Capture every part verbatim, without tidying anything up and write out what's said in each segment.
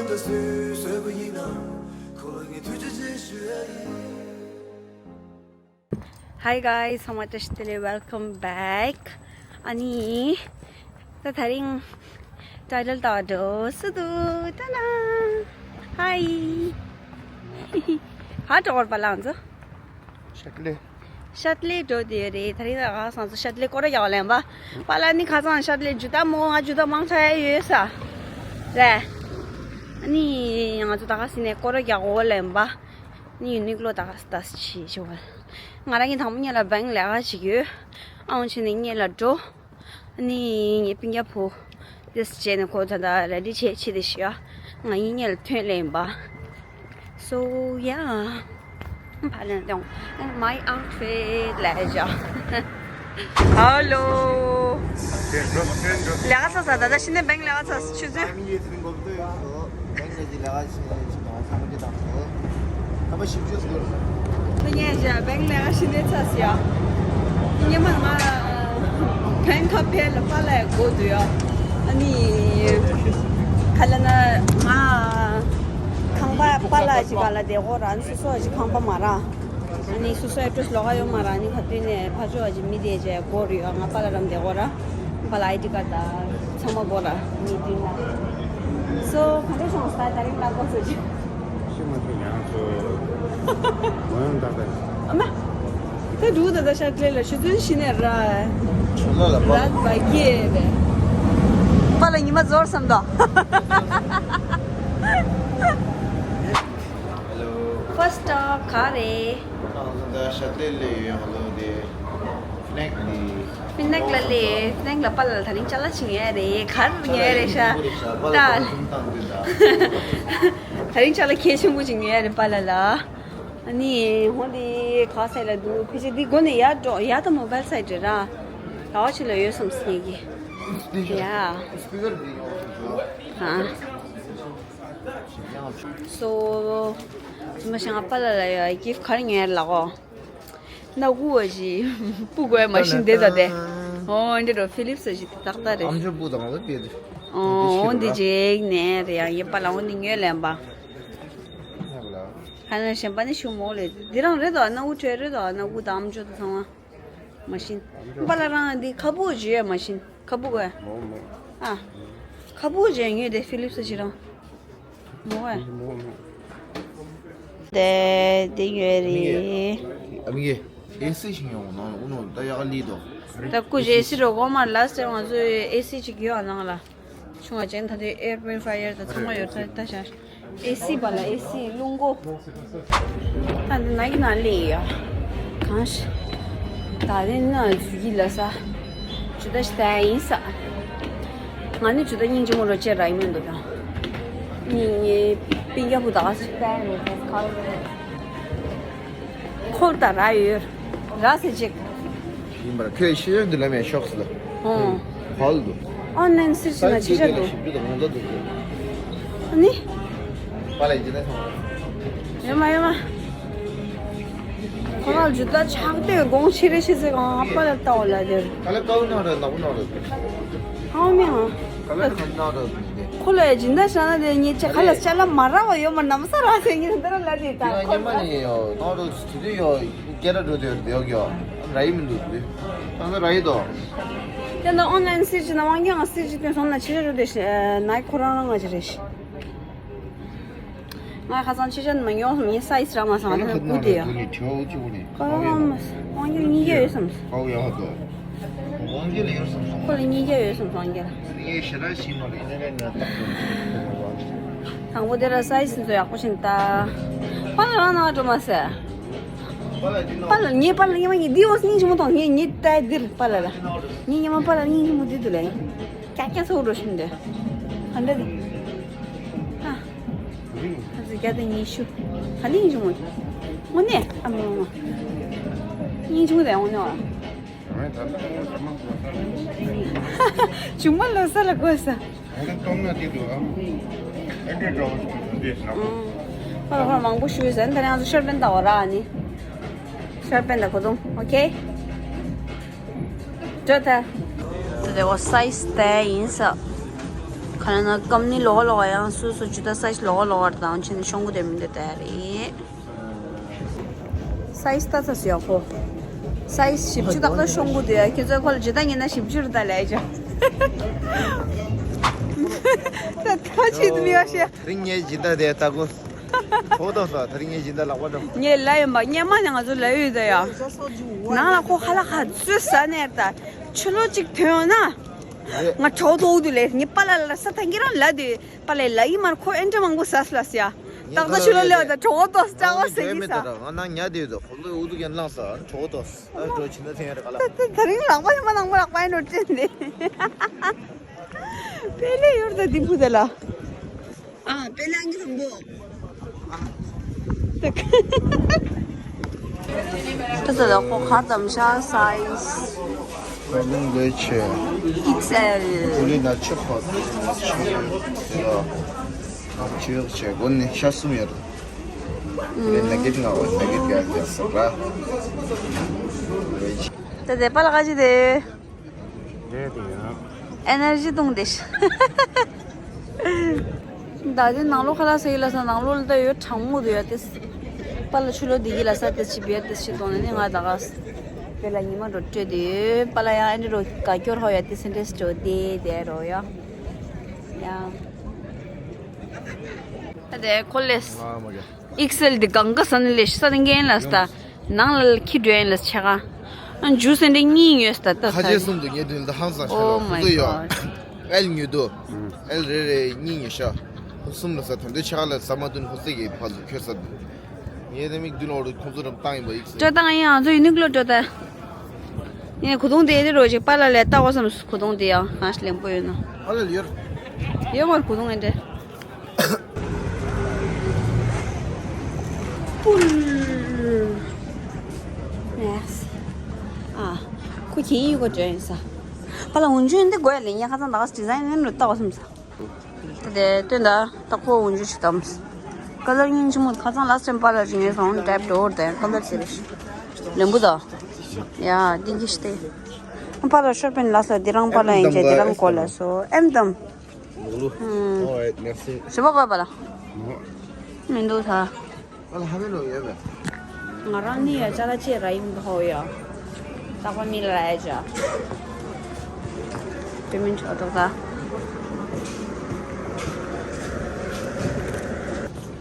Hi guys, ཚང་མ་བཀྲ་ཤིས་བདེ་ལེགས། Welcome back. ཨ་ནི་ད་དེ་རིང་ཊའི་ཊལ་ལྟ་བ་འགྲོ་སུ་འདུག་ཏ་ན། Hi. ཧ་གྲོགས་པོ་ལགས་ཚོ། ཤར་ལེ། ཤར་ལེ་འགྲོ་དུས་རེད། དེ་རིང་ད་ཁ་སང་ཚོ་ཤར་ལེ་སྐོར་ར་རྒྱག་ལེན་པ། པཱ་ལགས་ནི་ཁ་སང་ཤར་ལེ་ཇུ་ཏ་མོ་ང་ཇུ་ཏ་མང་ཆ་ཡ་ཡོད་ས་རེད། ཨ་ནི་ང་ཚོ་ད་ཁ་སང་ནས་སྐོར་ར་རྒྱག་འོ་ལེན་པ། ཨ་ནི་ཡུ་ནིག་ལོ་ད་ཁ་སང་ད་ཤི་ཆི་བ། ང་རང་གི་དང་པོ་ཉིད་ལ་བེང་ལས་ཀ་བྱེད་ཀྱི་ཡོད། ཨང་ཆེ་ནས་ཉེ་ལ་འགྲོ། ཨ་ནི་ངའི་སྤུན་ཀྱག་བུ་དེས་བྱས་ནས་ཁོ་ད་ལྟ་རེ་ཌི་བྱས་ཕྱི་དེ་ཤི་ཡ། ང་ཡིན་ཉེ་ལ་ཐོན་ལེན་པ། So yeah. ཕ་ལན་ཏོང་། And my outfit ལས་བྱ། Hello. ལས་ཀ་ཚར་ས། ད་ལྟ་ཕྱི་ནས་བེང་ལས་ཀ་ཚར་ཆུ་ཚོད། ཁོ་ངས་བྱས་བེང་ལས་ཀ་ཕྱི་ནས་ཚར་ཡ། ཉི་མ་ང་བེང་ཁ་ཕེ་ལ་པཱ་ལགས་སྒོ་འདུག་ཡ། ཨ་ནི་ག་ལ་ན་ང་ཁང་པ་པཱ་ལགས་ཅིག་ག་ལ་བསྡད་གོ་ར། ཨ་ནི་སོ་སོ་ཅིག་ཁང་པ་མ་ར། ཨ་ནི་སོ་སོ་ཨེ་ཌི་རེ་སི་ལོགས་ཀ་ཡོད་མ་ར། ཨ་ནི་ཁ་ཐུག་ནས་ཕ་ཇོ་བ་ཅིག་མི་དེ་བྱས་སྒོ་རུ་ཡོད། ང་པཱ་ལགས་རམ་བསྡད་གོ་ར། པཱ་ལགས་ཨའི་ཌི་ཀར་ཌི་དང་ཚང་མ་དགོས་ར་མི་དེ་ལ། So ག་འདྲ་བྱུང་ས། དེ་རིང་ལ་སྐོར་སོ་ཅི། ཤི་མ་ཐུབ་ཡང་ཚོ་མ་ཡོང་ད་ད། ཨ་མ། ད་འགྲུག་ད་ད་ཤར་ལེ་ལ་ཤི་ཚུན་ཤི་ནས་ར། ལ་ལ་པཱ་ལགས་བ་ཀྱེ་བས། པཱ་ལགས་ཉི་མ་ཛོར་བསམ་དོ། Hello. First stop ག་རེད། ང་ཚོ་ད་ཤར་ལེ་ལ་ཡོད། ང་ཚོ་དེ་ཕི་ནེག་ལ། ཕི་ནེག་ལ་ལས། ཕི་ནེག་ལ་པཱ་ལགས་ལ་དེ་རིང་ཅ་ལག་ཅིག་ཉོས་རེད། ག་རེ་ཉོས་རེད་ཤག་ད། དེ་རིང་ཅ་ལག་གལ་ཆེན་པོ་ཅིག་ཉོས་རེད་པཱ་ལགས་ལ། ཨ་ནི་ཧོ་འདི་ག་ས་ལ་འདུག་ཕལ་ཆེར་འདི་སྒོ་ནས་ཡར་འགྲོ་ཡ། ད་མོ་བཱའིལ་སའིཌ་རེད་ར། ད་བ་ཆེ་ལ་ཡོད་བསམ་སྲིད་ཀྱི། ཡ། ཨ། སོ། ཙུམ་པ་ཤང་པཱ་ལགས་ལ་ཡ་གིཕ་ག་རེ་ཉོས་ལ་གོ། སྣ་ཁུག་བ་ཞིག་སྤུ་དགོས་མ་ཤིན་དེ་ད་དེ། ཨོ་འདི་རོ་ཕི་ལིབ་སི་ཞིག་དེ་ཏག་ཏག་རེད། ཨམ་ཅོག་སྤུ་དང་ལ་དེ་དེ། ཨོ་འདི་ཅིག་ནས་རེད་ཡ། ངའི་པཱ་ལགས་འོ་འདི་ཉོས་ལེན་པ། ཧ་ལ་གཞན་པ་ནི་ཤུ་མོ་ལེ། འདི་རང་རེད་དོ། སྣ་ཁུག་བྲལ་རེད་དོ། སྣ་ཁུག་དང་ཨམ་ཅོག་དང་ཚང་མ་མ་ཤིན། པཱ་ལགས་རང་འདི་ཁ་སྤུ་བྱས་མ་ཤིན། ཁ་སྤུ་གོ། མོ་མོ། ཨ། ཁ་སྤུ་བྱས་ཉོས་དེ་ཕི་ལིབ་སི་ཞིག་རང་། མོ་ཨ། མོ་མོ། དེ་དེ་ཡོད་རེད། ཨ་མི་གེ། ཨེ་སི་ཞིག་ཡོང་ནང་ལ་ཨུ་ནོ་ད་ཡག་ལི་དོ། ད་སྐུ་ཞེ་སི་རོ་གོ་མ་ལ་སི་ཊི་ང་ཚོས་ཨེ་སི་ཅིག་ཡོད་ནང་ལ། ཆུང་བ་ཅན་ད་དུང་ཨེར་པུ་རི་ཕ་ཡར་ད་ཚང་མ་ཡོད་ད་ད་ཤར། ཨེ་སི་པ་ལ་ཨེ་སི་རླུང་སྒོ། ད་འདི་ནག་གི་ནང་ལས་ཡ། གང་ཤི། ད་རེས་ན་འཛུལ་གྱི་ལ་ས། ཇུ་ད་ཤི་ད་ཡིན་ས། ང་ནི་ཇུ་ད་སྙིང་རྗེ་མོ་རོ་ཅེ་ར་ཡིན་མི་འདུག་ད། ནི་ངའི་པིན་རྒྱ་བུ་ད་ཤི་ད་ཡིན་རོ་ད་ཁ། ཁོ་ད་ར་ཡོད། ར་སེ་ཅིག་ཡིན་པར་ཁོས་ཤེས་ཡོན་འདི་ལ་མེད་ཤོག་སི་ལ། ཧོ། ཧོལ་དུ། ཨོན་ལན་སི་ཆི་ན་ཆི་ཆ་འདུག་ཞིབ་ཏུ་དང་ངོ་ཚ་འདུག་ཨ་ནི། པཱ་ལགས་ཇི་ལྟར་སོང་། ཡོད་མ་ཡོད་མ། ཁོ་རང་ཇུ་ད་ཆགས་ཏེ་དགོང་ཕྱི་རེ་ཕྱི་ཚེ་གང་ཨ་པ་ལ་ལྟ་བ་ལ་དེར། ད་ལ་ཀའུ་ནང་རེད་ནག་པོ་ནང་རེད། ཨ་མི་ཧ། ཀ་ལ་ཁ་ནང་རེད་དེ། ཁོ་ལ་སྦྱིན་བདག་བྱ་ན་དེ་ཉེ་ཆ་ཁ་ལ་ཅ་ལག་མ་རག་པ་ཡོད་མ་ནམ་ས་རག་ཟེར་ཉེ་འདི་ར་ལ་དེ་ད་ཁོ་ལ། ཉི་མ་ནི་ཡོད་ནང་རེད་དེ་དུས་ཡོད། སྐད་ར་འགྲོ་དེ་ཡོད་ཀྱོ། ར་ཡི་མི་འདུག་དེ། ད་ནི་ར་ཡི་དོ། ད་ནི་ཨོན་ལན་སིར་ཅི་ན་དབང་རྒྱལ་ང་སིར་ཅི་སྟོན་སོང་ན་ཕྱི་རེ་རུ་དེ་ཤི་ནའི་ཁོ་རང་རང་ང་ཅི་རེ་ཤི། ང་ཁ་སང་ཕྱི་ཆ་ནི་མ་ཉོ་སོང་ངས་སའི་ཛི་རག་མ་སོང་ང་ཐོན་སྐུ་དེ་ཡོད། ཁོ་རང་དབང་རྒྱལ་གཉིས་ཀ་ཡོད་བསམ། ཁོ་ལ་གཉིས་ཀ་ཡོད་བསམ་དབང་རྒྱལ། དང་པོ་དེ་ར་སའི་ཛི་ཚོ་ཡག་པོ་ཞིག་ད། ཁོ་ལ་རང་ན་འགྲོ་མ་ཟེར། པཱ་ལགས་ངའི་པཱ་ལགས་ཉི་མ་ངའི་འདི་འོ་སྙིང་རྗེ་མོ་དང་ངའི་ངའི་ལྟ་འདིར་པཱ་ལགས་ལ། ངའི་ཉི་མ་པཱ་ལགས་སྙིང་རྗེ་མོ་འདི་འདུག་ལ། ཀྱག་ཀྱག་ཚ་བོ་འགྲོ་བཞིན་འདུག་ག་འདྲ་འདི། ཨ། ཨ་ཙི་བརྒྱ་དང་ཉི་ཤུ། ག་འདི་སྙིང་རྗེ་མོ། དངོས་གནས་ཨ་མ་མ། སྙིང་རྗེ་མོ་དང་དངོས་གནས་བ། ཆུང་མ་ལོ་ས་ལ་གོ་ས། ཨ་ནི་གཏོང་ན་དེ་འདུག་ཨ། ཨ་འདྲེ་འདྲ་བོ་ཞིག་འདུག་འདི་ནག་པོ། ཁོ་ལ་ཁོ་ལ་མང་པོ་ཞུས་ཟེར་ད་རེང་ཚོ་ཤར་པན་ད་འོ་ར་ཨ་ནི། ཤར་པན་ད་གོ་དུང་ཨོ་ཁེ། འགྲོ་ད། དེ་འོ་སའི་ཛི་དེ་ཡིན་ས། ཁ་ན་ན་ཀམ་ནི་ལོག་ལོག་ཡང་སུ་སུ་ཇུ་ད་སའི་ལོག་ལོག་དང་ཆེན་ཤོང་གུ་དེ་མི་འདུག་ད་རེད། སའི་ཏ་ཚ་སུ་ཡག་པོ། སའི་བཞི་བཅུ་ཏག་ཏག་ཤོང་གུ་དེ་ཁྱེད་ཚོའི་ཁོ་ལ་ཇི་ལྟ་ངེས་ན་བཞི་བཅུ་རུ་ད་ལས་ཅོ། ད་ཁ་ཆེ་དུ་མི་བ་ཤེ། དེ་རིང་ངས་ཇི་ལྟ་དེ་ལྟ་གོ། ཁོ་ཐོག་ས་དེ་རིང་ངས་ཇི་ལྟ་ལག་པ་འགྲོ། ངས་ལ་ཡོད་པ་སྙེ་མ་ནས་ང་ཚོ་ལ་ཡོད་ད་ཡ། ནང་ལ་ཁོ་ཧ་ལ་ཁ་ཚོད་ས་ནས་ད་ཆུ་ལོ་གཅིག་ཐོན་ཡོང་ན། རེད། ང་གྲོགས་ཐོག་ཏུ་ལས་ངའི་པཱ་ལགས་ལ་ས་ཐང་གི་རང་ལ་དུས་པཱ་ལགས་ལ་ཡི་མར་ཁོ་ཨེ་འདྲ་མང་པོ་ཟ་སླ་སི་ཡ། ཏག་ཏག་ཆུ་ལོ་ལེ་བ་དང་གྲོགས་ཏོ་ལྕགས་བ་ཟེར་གི་ས། ང་ནང་ཉལ་དུས་དོ་ཁོ་ལོས་འུ་ཐུག་ཡན་ལངས་ས་གྲོགས་ཏོ་ཨ་འགྲོ་ཕྱི་ན་ཐེངས་རེ་ག་ལ། ད་ད་རིང་ལག་པ་ཡི་མ་ནང་མ་ལག་པ་ཡི་འགྲོ་དྲན་དེ། དཔེ་ལས་ཡོར་ད་དིམ་བུ་དེ་ལ། ཨ་དཔེ་ལས་ཨང་གི་དང་པོ། ད་ཚོ་ལ་ཁོ་ག་དམ་ཤ་སའི་ཟི། ཁ་ལུང་ལས་ཆེ། ཨིག་སི་ཨེལ། ཀུ་ལི་ན་ཆེ་ཁ་ཆེ་ཡོད་ཆེ་ཡོད་ཆེ་སྒོ་ནས་ཤ་གསུམ་ཡོད། ཀུ་ལི་ན་གེད་ང་བ་ན་གེད་ག་རྒྱག་ས་ར། ད་དེ་པ་ལ་ག་ཅི་དེ། རེད་དེ་ཡང་། ཨེ་ནར་ཇི་གཏོང་དེ་ཤ། ད་དེ་ནང་ལོགས་ཁ་ལག་ཟ་ཡི་ལ་ས་ནང་ལོགས་ལ་ད་ཡོད་གྲང་མོ་དུ་ཡོད་དེ། པ་ལ་ཆུ་ལོ་དེ་ཡི་ལ་ས་དེ་ཆི་བེ་དེ་ཆི་གཏོང་ནས་ནི་ང་ད་ག་དེ་ལ་ཉི་མ་འགྲོ་སྤྲོད་དེ་ཡོད། པ་ལ་ཡང་ཨེ་འདྲ་རོ་ག་སྐྱོར་ཧོ་ཡོད་དེ་སེ་འདྲེས་འགྲོ་དེ་དེ་རོ་ཡ། ཡ། ད་དེ་ཁོ་ལེས། ཨིག་སེལ་འདི་གང་ག་ས་ནི་ལས་ཤི་ས་ནི་འགན་ལ་སྟ། ནང་ལ་ཁྱི་འགྲོ་ཡིན་ལ་ཆེ་ག་ཨ་ཇུས་ཟེར་འདི་གཉིས་ཡོད་སྟ་ད་ཁ་ཆེ་ས་གསུམ་དུ་ངས་དུས་ལ་ཧང་སང་ཤ་Oh ལ my ཧུ་ཡོ། God. ཨེལ་ཉུ་དུ། ཨེལ་རེ་རེ་གཉིས་ཡོད་ཤ། ཧུ་གསུམ་ལ་ས་དོན་དུ་ཆེ་ག་ལ་ས་མ་དུན་ཧུ་སེ་གེ་ཕ་ཟུ་ཁྱོད་ས་དུ། ངས་དེ་མིག་དུན་འོར་ཁོང་ཚོ་རམ་བཏང་ཡིན་པ་ཨིག་སེལ། སྤྲོད་བཏང་ཡིན་ཨ་ཚོ་ཡུ་ནིག་ལོ་སྤྲོད་ད། ཡིན་གོ་དུང་དེ་དེ་རོ་ཅིག་པ་ལ་ལས་ལྟ་བ་སམ་གོ་དུང་དེ་ཡང་གང་ཞིག་ལེན་པོ་ཡོད་ན། ཨ་ལ་ཡོར། ཡོད་མར་གོ་དུང་ཨེ་འདྲེ། Merci. ཨ། ཁོ་ཁྱེད་ཡིན་གོ་འདྲ་ཡིན་ས། པ་ལ་འུན་ཆུ་ཡིན་འདི་དགོས་ལེ་ཡ་ཁ་ཚང་ད་ག་ཌི་ཛའིན་ཡིན་རུ་ལྟ་བ་སམ་ས། དེ་དེ་སྟོན་ད་ད་ཁོ་འུན་ཆུ་ཞིག་དམ། ཀ་ལར་སྙིང་རྗེ་མོ་ཁ་ཚང་ལ་སེམས་པ་ལ་རིང་ངེ་སོང་ཊེབ་འགྲོ་བར་དེ་ཀ་ལར་ཟེར་རེ་ཞིག་ལེན་བུ་ད། ཡ་འདི་གི་ཤི་སྟེ། པ་ལ་ཤོར་པན་ལ་སོ་འདི་རང་པ་ལ་ཡིན་ཅེ་འདི་རང་གོ་ལ་སོ་ཨེམ་དམ། All right, merci. ཞུ་བ་གོ་པ་ལ། མི་འདུག་ད། ང་རང་ནི་ཡ་ཅ་ལ་ཅེ་ར་ཡིན་ཧོ་ཡ། རྟག་པ་མི་ལ་ཡ་ཅ། Payment ཆོག་ཏོག་ད།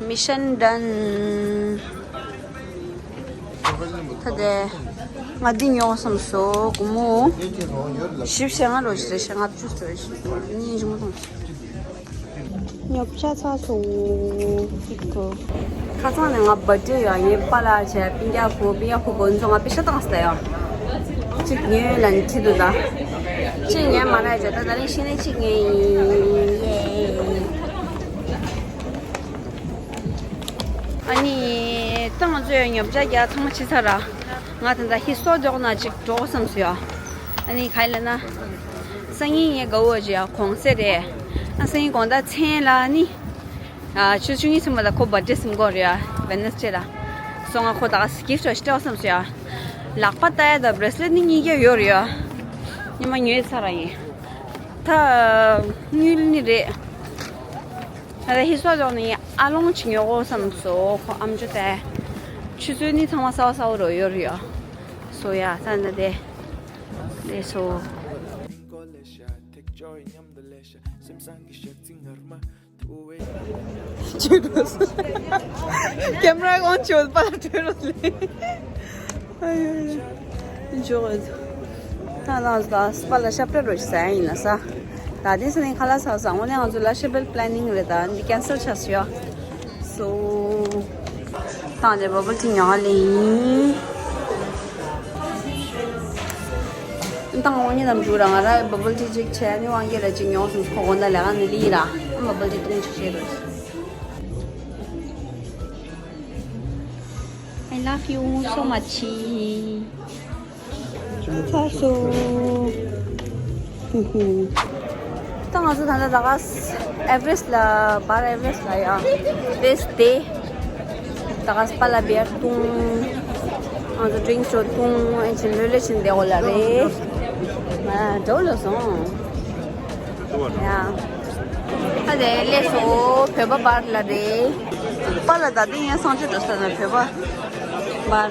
Mission done. ད་དེ་ང་འདི་ཉོ་བསམ་སོ་གུ་མོ། ཞིབ་བཤད་ང་ལོ་ཞིག་རེ་ཞིག་ལྔ་བཅུ་ཙམ་རེ་ཞིག་གཉིས་ཞིག་མ་སོང་། ཉོ་ཆ་ཚ་སོང་། ཅིག་ཏུ། ཁ་སང་ནས་ང་བར་ཐི་ཌེ་ཡོད་ངའི་པཱ་ལགས་བྱས་སྤུན་ཀྱག་བུ་སྤུན་ཀྱག་བུ་གོ་ཚོ་ང་པེ་ཤ་བཏང་སྟེ་ཡོད། གཅིག་ཉོས་ལ་ནི་ཁྲིད་འདུག་ད། གཅིག་ཉོས་མ་རེད་ཅེ་ད་ད་རིང་ཤི་ནས་གཅིག་ཉོས་ཡིན། ཨ་ནི་ད་ང་ཚོས་ཉོ་ཆ་རྒྱག་ཚང་མ་ཕྱི་ཚར་ར། ང་ད་ལྟ་ཧི་སོ་འཇོག་ན་ཅིག་འགྲོ་བསམ་སོང་ཡ། ཨ་ནི་ག་ཡིན་ལབ་ན། སང་ཉིན་ངའི་དགའ་བོ་ཅིག་ཡ་གུང་སེང་རེད། ཨ་སང་ཉིན་དགོང་དག་མཚན་ལ་ནི། ཨ་ཆུ་ཚོད་བཅུ་གཉིས་ཙམ་པ་ལ་ཁོ་བར་ཐི་ཌེ་ཟིན་གོ་རེད་ཡ། ཝེན་ནེ་སི་ཌེ་ལ། སོང་ང་ཁོ་ད་ག་གིཕ་ཊི་ཅིག་སྤྲད་བསམ་སོང་ཡ། ལག་པ་ལྟ་ཡ་དང་བྷེ་རེ་སི་ལེ་ཊི་ནི་གཉིས་ཀ་ཡོད་རེད་ཡ། ཉི་མ་ཉོས་ཚར་ར་ཡིན། ད་དངུལ་ནི་རེད། ད་ལྟ་ཧི་སོ་འཇོག་ནི་ཨ་ལོང་ཅིག་ཉོ་དགོས་བསམ་སོང་ཁོ་ཨམ་ཅོག་དེ། ཆུ་ཚོད་ནི་ཚང་མ་གསར་པ་གསར་པ་རུ་ཡོད་རེད་ཡ། སོ་ཡ་ད་ནི་དེ། ལས་སོ། ཅི་རོ། ཀེམ་ར་ཨོན་བྱོས་པ་ལ་བྲོས་རོ་ལེ། ཨ་ཡོ་ཡོ། འཇོག་ད་ལ་ས་པ་ལ་ཤ་པྲེ་རོ་ཤ་ཡིན་ན་ས། ད་དེ་ས་ནས་ཁ་ལག་ས་ས་འོ་ནས་ང་ཚོ་ལ་ཤ་པེལ་པི་ལེ་ནིང་རེད་ད་འདི་ཀེན་སེལ་ཆགས་ཤག་སོ། ད་དེ་བ་བལ་ཊི་ཉོ་ལེ་ཡིན། ཏང་དབང་ཉིད་དམ་ཕྲུག་རང་ང་ར་བ་བལ་ཊི་ཅིག་བྱས་ནི་དབང་རྒྱལ་ལ་ཅིག་ཉོ་སོང་ཁོ་གོ་ན་ལས་ཀ་ནི་ལི་ར་ཨ་མ་བལ་ཊི་ཏུང་ཅིག་བྱས་རོ། I love you so much. ཚ་སོ། ད་ང་ཚོ་ད་ལྟ་ད་ག་ཨེ་ཝ་རེ་སི་ལ་བར་ཨེ་ཝ་རེ་སི་ལ་ཡང་བེས་ཏེ། ད་ག་པ་ལ་བེར་བཏུང་། ང་ཚོ་ཌི་རིང་ཅོ་བཏུང་ཨེ་ཆེན་ལོས་ལོས་ཆེན་དེ་འོ་ལ་རེད། མ་འགྲོ་ལོ་སོང་། ཡ། ད་དེ་སླེབས་སོང་། བོད་པ་བར་ལ་རེད། པཱ་ལགས་ད་ལྟ་ཡང་གསང་སྤྱོད་འགྲོ་ས་ན་བོད་པ་བར་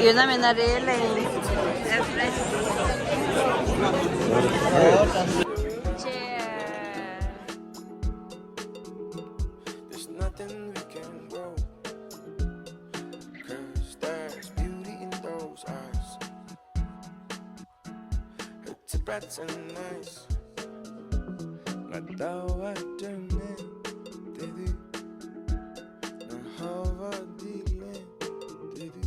ཡོད་ན་མེད་ན་རེད་ལེ། There's nothing we can do, 'cause there's beauty in those eyes. It's a bright and nice. Nga dawa dene dedi. Nga hawa dile dedi.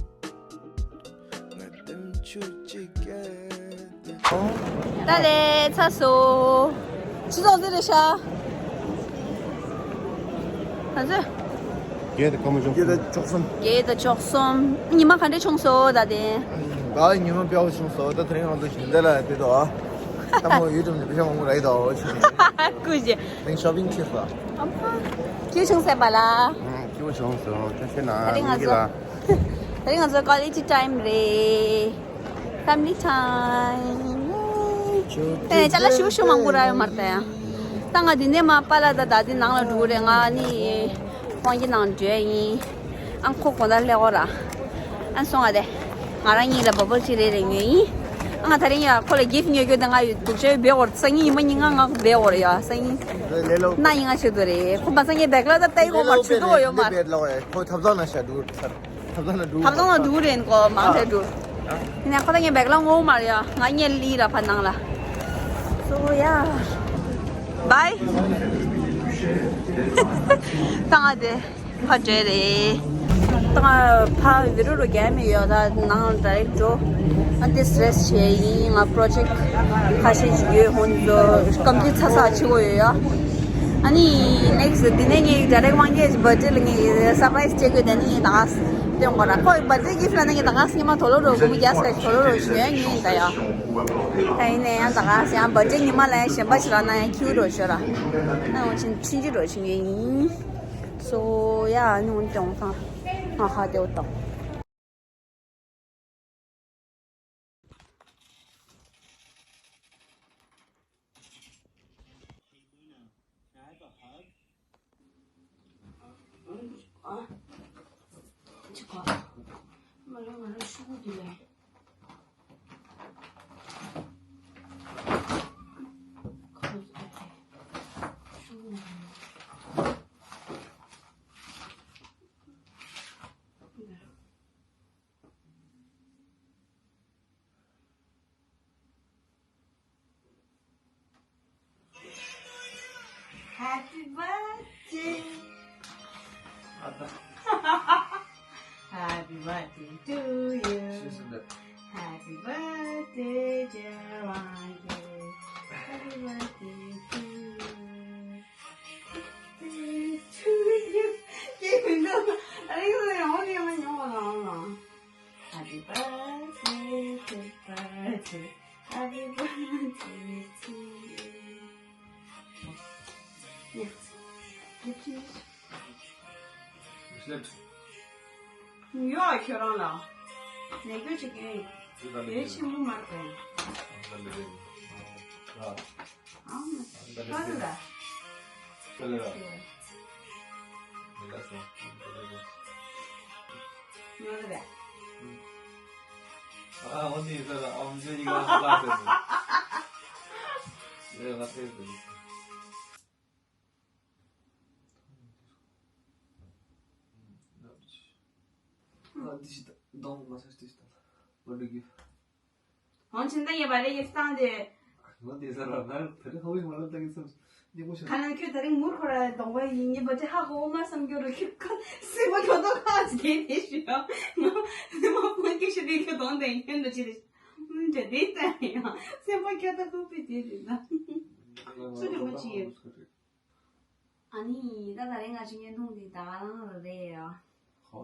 Nga dem chu chike. ད་ལས་ཚར་སོང་། ཆུ་ཚོད་ཟིག་རེད་ཤག་ད་ཚོད། བརྒྱད་དང་སྐར་མ་བཅུ་གསུམ། བརྒྱད་དང་བཅུ་གསུམ། བརྒྱད་དང་བཅུ་གསུམ། ཉི་མ་ག་འདྲས་བྱུང་སོང་ད་དེ། ད་ཉི་མ་དཔེ་བ་བྱུང་སོང་། ད་དེ་རིང་ང་ཚོ་ཞིང་སྡེ་ལ་དེ་དོ། ད་མོ་ཡུལ་གྲམ་ནས་པེ་ཤ་མང་པོ་རག་ཡི་དོ། ཆུང་ཆུང་། སྐུ་མཁྱེན། དེ་རིང་ཤོ་པིང་བྱས་སོང་། ཨ་ཕ། ཁྱོད་བྱུང་སད་པ་ལ། ཁྱོད་བྱུང་སོང་། ཁྱོད་ཁྱོད་ན་ད་རིང་ང་ཚོ། ད་རིང་ང་ཚོ་quality time རེད། Family time. ཨེ་ཅ་ལག་ཞུ་ཞུ་མང་པོ་རག་ཡོད་མ་རེད་ད་ཡ། ད་ང་འདི་ནས་མ་པཱ་ལགས་ད་ད་འདི་ནང་ལ་འགྲོ་གི་རེད། ང་ནི་ཁོང་གི་ནང་འགྲོ་ཡ་ཡིན། ཨང་ཁོ་དགོང་དག་སླེབས་འོ་ར། ཨང་སོང་ང་དེ། ང་རང་གཉིས་ལ་བ་བོལ་ཅིག་རེ་རེ་ཉོས་ཡིན། ཨང་ང་ད་རིང་ཡ་ཁོ་ལ་gift ཉོ་རྒྱུ་དེ་ང་ཡོད་འདུག་ཅག་ཡོད་བེ་འོར་སང་ཉིན་ཉི་མ་ཉིན་ང་ང་བེ་འོར་ཡ་སང་ཉིན། ན་ཡིན་ང་ཆེད་དུ་རེད། ཁོ་མ་སང་ཉིན་བེག་ལ་ད་ལྟ་ཡི་གོ་མ་ཆུ་དོ་ཡོད་མ། ཁོ་ཐབ་ཚང་ན་ཤ་འདུག་ཐབ་ཚང་ན་འགྲོ། ཐབ་ཚང་ལ་འགྲོ་རེད་ཀོ་མང་ཆེ་འགྲོ། ཡིན་ནའི་ཁོ་ད་ངས་བེག་ལ་ངོ་མ་ཡ་ང་ངས་ལི་ར་ཕ་ནང་ལ། So yeah. Bye. ད་ང་དེ་ཕ་འདྲེ་རེད། ད་ང་ཕ་བི་རུ་རུ་རྒྱ་མི་ཡོད་ད་ནང་direct འགྲོ། ཨ་དེ་stress བྱས་ཡིན། ང་project ཁ་ཤས་ཅིག་ཡོད། ཧོན་ཚོ་complete ཚ་ཚ་བྱེད་དགོས་ཡོད་ཡ། ཨ་ནི་next འདི་ནས་ངས་direct དབང་རྒྱལ་གྱི་birthday ལ་ངས་surprise བྱེད་དགོས། དེ་ནི་ངས་ད་ག་སྟོན་དགོས་ར། ཁོ་birthday gift ལ་ནི་ངས་ད་ག་སྔོན་མ་དོ་ལོ་རོ་སྒོར་མོ་བརྒྱ་ཙམ་དོ་ལོ་རོ་ཞིག་ཉོས་ཉོས་ཡིན་ད་ཡ། ད་ཡིན་ནས་ཡང་ད་ག་ཡང་birthday ཉི་མ་ལ་ཡང་གཞན་པ་ཞིག་རག་ན་ཡང་cute རོ་ཤོད་ར། ཨ་འོ་ཆིན་ཆིན་ཅི་རོ་ཞིག་ཉོས་ཡིན། So yeah ཨ་ནི་འོ་ནི་སྟོན་དང་ང་ཧ་དེ་འོ་དང་། Happy birthday. Happy birthday to you. Happy birthday, dear Wangkir. Happy birthday to you. Happy birthday to you. Happy birthday, happy birthday, happy birthday to you. ཡ། ཡ། ཁྱོད་རང་ལ། ནས་སྐྱོ་བྱེད་ཀྱི་ཡོད། ཡོད་ཆེན་པོ་མ་རེད། ཨང་། ཧ་ལ་ལ། ཧ་ལ་ལ། ང་ལ་ལ། ཨ། འོ་དེ་ཡིན་ས་ལ། ཨ། འོ་དེ་ཡིན་ས་ལ། ཨ། འོ་དེ་ཡིན་ས་ལ། འདི་ཞིག་དང་། གདོང་མ་ཟེར་འདི་ཞིག་དང་། What do you give? ཧོན་ཆིན་ད་ངས་བ་རེ་ཡེ་སྟངས་དེ། ང་དེ་ཟེར་ར། ང་ད་རེ་ཧ་བི་མ་ལབ་ད་གི་སམ་སྙིང་པོ་ཤ། ཁ་ནང་ཁྱོད་ད་རེ་མུར་ཁོ་ར་གདོང་པ་ཡིན་ཉེ་བ་དེ་ཧ་གོ་མ་བསམ་རྒྱུ་རུ་ཁྱོད་ཁ་སེམས་པ་ཁྱོད་དོ་ཁ་ཅི་དེ་དེ་ཞུ་ཡ། ང་སེམས་པ་ཁོ་ཁྱོད་ཤི་དེ་ཁྱོད་གདོང་དེ་ཁྱོད་འདྲ་ཅི་རེད། འདྲ་དེ་ལྟ་ཡང་སེམས་པ་ཁྱོད་ད་ཁུག་པའི་དེ་རེད་ན། སུ་རེད་མ་ཅི་ཡོད། ཨ་ནི་ད་ད་རེས་ང་ཚོའི་བརྙན་ཐུང་འདི་ད་ག་རང་རེད་ཡ། ཧོ།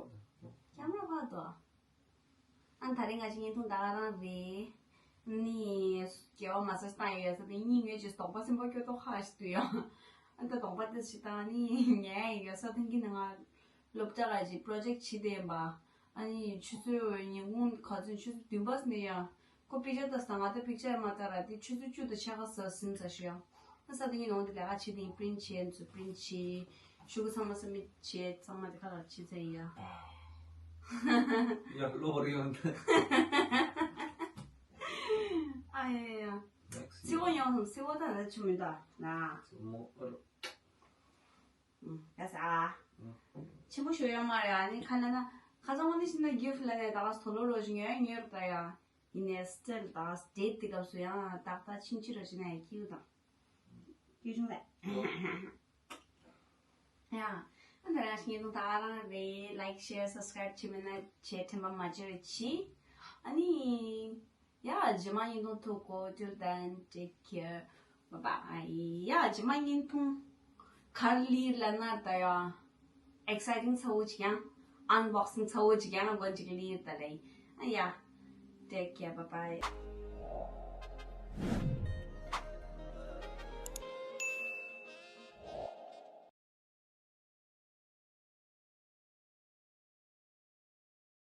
ཀེམ་ར་ཕར་དོ། ཨ་ད་རེས་ང་ཚོའི་བརྙན་ཐུང་ད་ག་རང་རེད། ནི་སྐྱེ་བ་མ་སོས་བཏང་ཡོད་ས་དེ་གཉིས་ངོས་ཀྱི་དོགས་པ་སེམས་པ་སྐྱོ་དོགས་ཁ་ཞིག་འདུག་ཡ། ཨ་ད་དོགས་པ་དེ་ཞིག་བཏང་ནི་ཉལ་ཡོད་ས་ཐེངས་ཀྱི་ནང་ང་སློབ་གྲྭ་ལ་ཅིག་པྲོ་ཇེག་བྱེད་བསྡད་ཡིན་པ། ཨ་ནི་ཆུ་ཚོད་ཉིན་གུང་ག་ཚོད་ཆུ་ཚོད་བདུན་པ་ནས་ཡ། ཁོ་པིག་ཅར་ལྟ་ས་ང་ད་པིག་ཅར་མ་ལྟ་ར་དེ་ཆུ་ཚོད་བཅུ་དང་ཕྱེད་ཀ་ཟ་ཟིན་ཚར་ཤག་ཡ། ས་ཏི་ངའི་ནང་དུ་ལས་ཀ་བྱེད་དེ་པི་རིན་ཊི་བྱེད་ཚུ་པི་རིན་ཊི་བྱེད། ཤོག་གུ་ཚང་མ་སབ་མི་ཊི་བྱེད། ཚང་མ་དེ་ཁ་ལ་བྱེད་ཚར་ཡ། ཡ་གློ་བུར་ཡོང་ད། ཨ་ཡ་ཡ་ཡ། ཚི་བོ་ཡོང་སོང་། ཚི་བོ་ད་ད་ཆུ་མི་འདུག་ན། མོ་ཨ་རོ། ཨུམ། ད་ས། ཆེན་པོ་ཞུ་ཡོང་མ་རེད། ཨ་ནི་ཁ་ན་ན་ཁ་སང་ངོ་ནི་ཤི་ན་གིཕ་ལ་ནས་ད་ག་སོ་ལོ་རོ་ཞིག་ཉོས་ཉོས་ར་ད་ཡ། ཡིན་ནའི་སི་ཊིལ་ད་ཌེ་ཊི་དེ་སྐབས་སུ་ཡང་ཏག་ཏག་ཕྱིན་ཅི་ར་ཞིག་ན་ཡ་སྐྱིད་དང་། སྐྱིད་བྱུང་ལ། ཡ། ཨ་འདི་རང་བཞིན་ཡིན་ད་རང་རེད། ལའིཀ་ཤེར་སབ་སི་ཀ་རའིབ་བྱེད་མེད་ན་བྱེད། དྲན་པ་མ་བརྗེད་རེ་བྱེད། ཨ་ནི། ཡ་རྗེས་མ་བརྙན་ཐུང་ཐུག་གོ། Till then, take care, bye bye. ཡ་རྗེས་མ་བརྙན་ཐུང་ག་རེ་སླེབས་ལབ་ན་ད་ཡ། ཨེག་སའི་ཊིང་ཚ་བོ་ཅིག་ཡང་། ཨན་བོག་སིང་ཚ་བོ་ཅིག་ཡང་མགོ་ཅིག་སླེབས་ད་ལེ། ཨ་ཡ། Take care, bye bye.